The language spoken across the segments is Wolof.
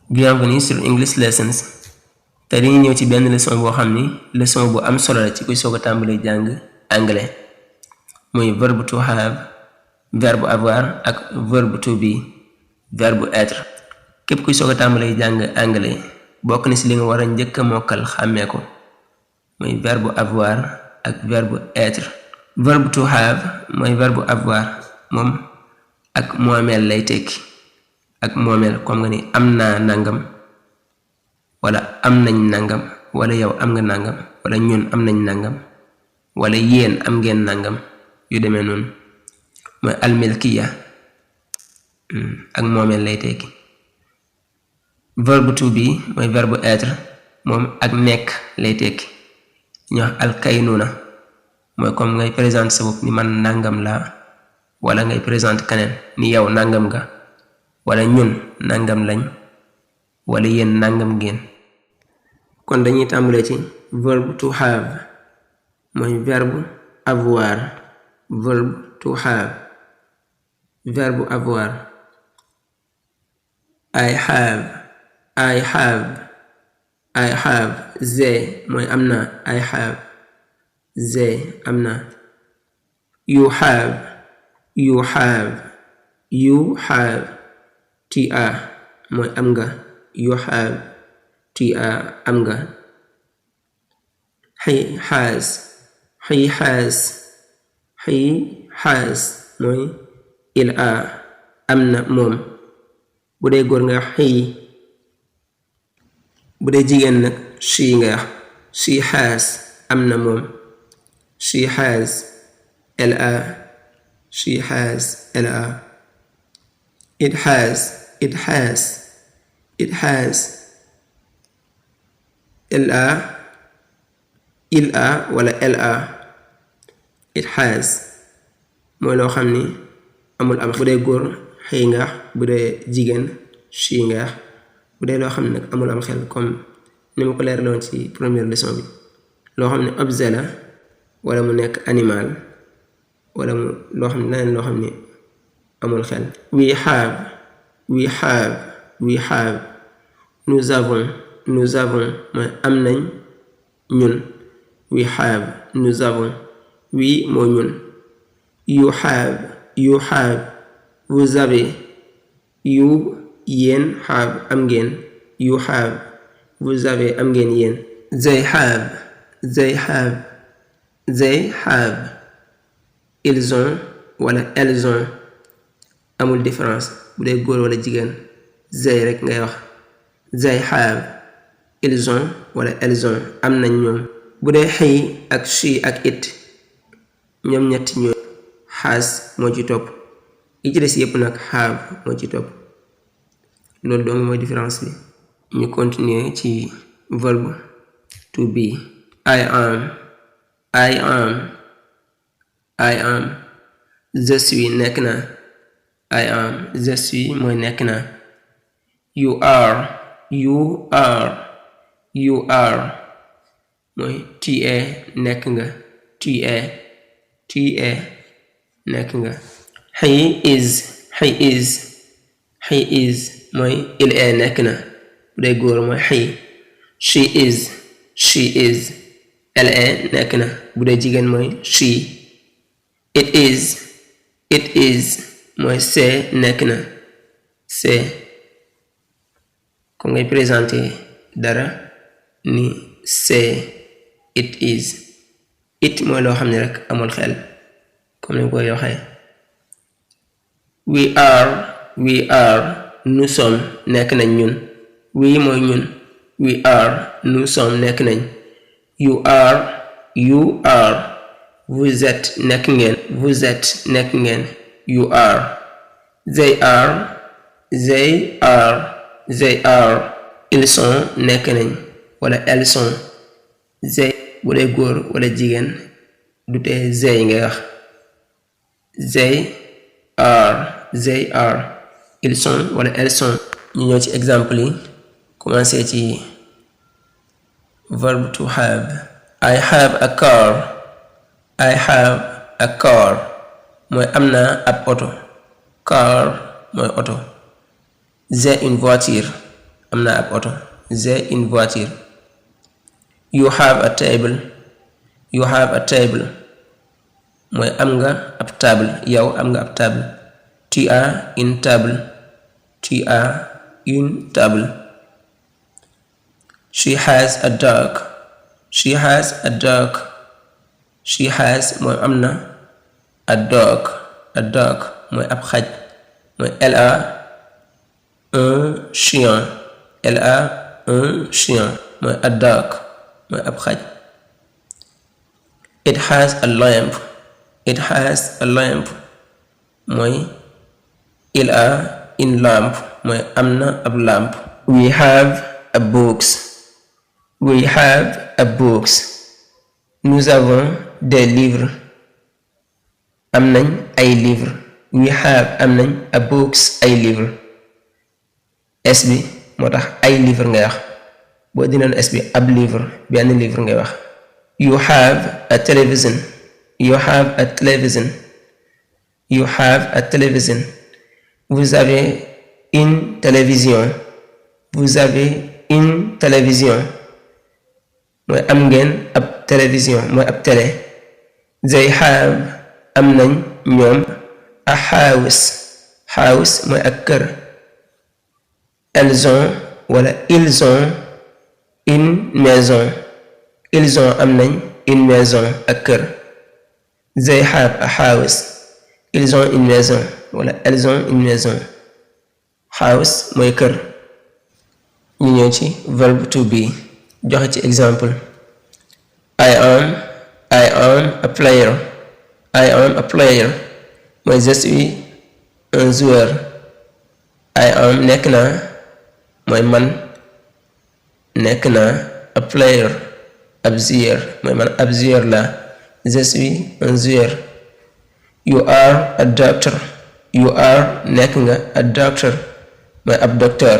Bienvenue sur English Lessons. Tey dañuy ñëw ci benn leçon boo xam ni leçon bu am solo la ci kuy soog a tàmbalee jàng anglais muy verbe to have, verbe avoir ak verbe to be, verbe être. Képp kuy soog a tàmbalee jàng anglais bokk na ci li nga war a njëkk a mokkal xàmmee ko muy verbe avoir ak verbe être. Verbe to have mooy verbe avoir, moom ak moomeel lay tekki. ak moomeel comme nga ni am naa nangam wala am nañ nangam wala yow am nga nangam wala ñun am nañ nangam wala yéen am ngeen nangam yu demee noonu mooy almilkiya ak moomeel lay tekki. Verbe to be mooy verbe être, moom ak nekk lay tekki. ñu wax alkaynuna mooy comme ngay présenter sa bopp ni man nangam laa wala ngay présenter keneen ni yow nangam nga wala ñun nangam lañ wala yéen nangam ngeen. kon dañuy tàmbalee ci verbe to have mooy verbe avoir. Verbe to have, verbe avoir. I have they mooy am na. I have they am na. You have ta mooy am nga. You have ta am nga. He has mooy il a am na moom. bu dee góor nga he, bu dee jigéen nag she nga she has am na moom. She has la. It has la, il a wala la. It has mooy loo xam ni amul am. bu dee góor xëy nga, bu dee jigéen she nga. bu dee loo xam ne nag amul am xel comme ni ma ko leeraloon ci première leçon bi, loo xam ne objet la wala mu nekk animal wala mu loo xam ne leneen loo xam ne amul xel. We have. Nous avons mooy am nañ ñun. We have, nous avons. We mooy ñun. You have. Vous avez. You yéen. Have am ngeen. You have. Vous avez am ngeen yéen. They have. Ils ont wala elles ont amul différence bu dee góor wala jigéen they rek ngay wax. They have. Ils ont wala elles ont am nañ ñoom. bu dee he ak she ak it ñoom ñetti ñoom has moo ci topp. yi ci des yépp nag have moo ci topp. loolu dong mooy différence bi. ñu continuer ci verbe to be. I am. Je suis nekk na. I am. Je suis mooy nekk na. You are mooy tu es nekk nga. Tu es nekk nga. He is mooy il est nekk na. bu dee góor mooy he. She is elle est nekk na. bu dee jigéen mooy she. It is mooy c'est nekk na. c'est ko ngay présenter dara ni c'est. It is. It mooy loo xam ne rek amul xel comme ni koy waxee. We are nous sommes nekk nañ ñun. We mooy ñun. We are nous sommes nekk nañ. You are vous êtes nekk ngeen. Vous êtes nekk ngeen. You are. They are ils sont nekk nañ wala elles sont. They bu dee góor wala jigéen du tee they ngay wax. They are ils sont wala elles sont. ñu ñëw ci exemple yi commencé ci verbe to have. I have a car mooy am na ab oto. Car mooy oto. J'ai une voiture am na ab oto. J'ai une voiture. You have a table. You have a table. mooy am nga ab table. yow am nga ab table. Tu as une table. Tu as une table. She has a dog. She has a dog. She has mooy am na a dog. A dog mooy ab xaj. mooy elle a un chien. Elle a un chien mooy a dog mooy ab xaj. It has a lamp. It has a lamp mooy il a une lampe mooy am na ab lampe. We have a books. We have a books. Nous avons des livres. am nañ ay livres. We have am nañ a books ay livres. s bi moo tax ay livre ngay wax. boo dinoon s bi ab livre benn livre ngay wax. You have a television. You have a television. You have a television. Vous avez une télévision. Vous avez une télévision. mooy am ngeen ab télévision mooy ab télé. They have am nañ ñoom a house. House mooy ak kër. Elles ont wala ils ont une maison. Ils ont am nañ une maison ak kër. They have a house. Ils ont une maison wala elles ont une maison. House mooy kër. ñu ñëw ci verb to be joxe ci exemple. I am a player. I am a player mooy je suis un joueur. I am nekk naa mooy man nekk naa a player ab joueur mooy man ab joueur la. Je suis un joueur. You are a doctor. You are nekk nga a doctor mooy ab docteur.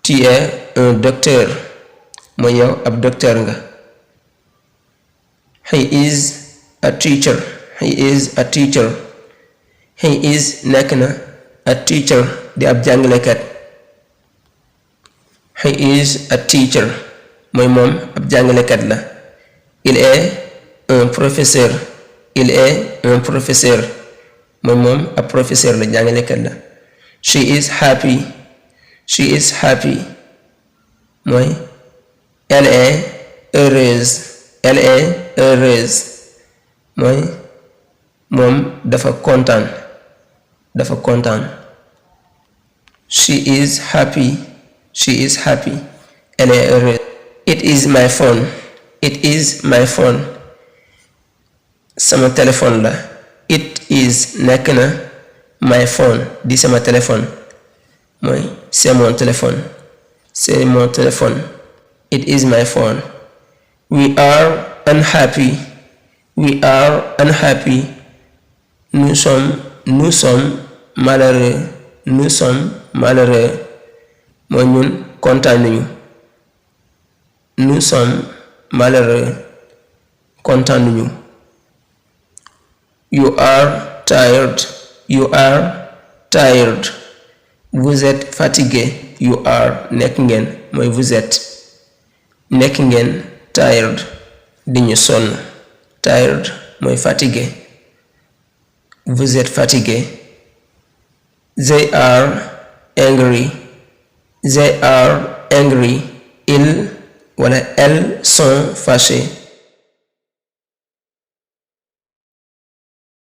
Tu es un docteur mooy yow ab docteur nga. He is a teacher. He is a teacher. He is nekk na a teacher di ab jàngalekat. He is a teacher mooy moom ab jàngalekat la. Il est un professeur. Il est un professeur mooy moom ab professeur la jàngalekat la. She is happy. She is happy mooy elle est heureuse. Elle est heureuse mooy moom dafa kontaan. Dafa kontaan. She is happy. She is happy. Elle est heureuse. It is my phone. It is my phone sama téléphone la. It is nekk na my phone di sama téléphone mooy c'est mon téléphone. C'est mon téléphone. It is my phone. We are unhappy. We are unhappy. Nous sommes malheureux. Nous sommes malheureux mooy ñun kontaanuñu. Nous sommes malheureux kontaanuñu. You are tired. You are tired. Vous êtes fatigué. You are nekk ngeen mooy vous êtes nekk ngeen tired di ñu sonn. Tired mooy fatigué. Vous êtes fatigué. They are angry. They are angry. Ils wala elles sont fâchés.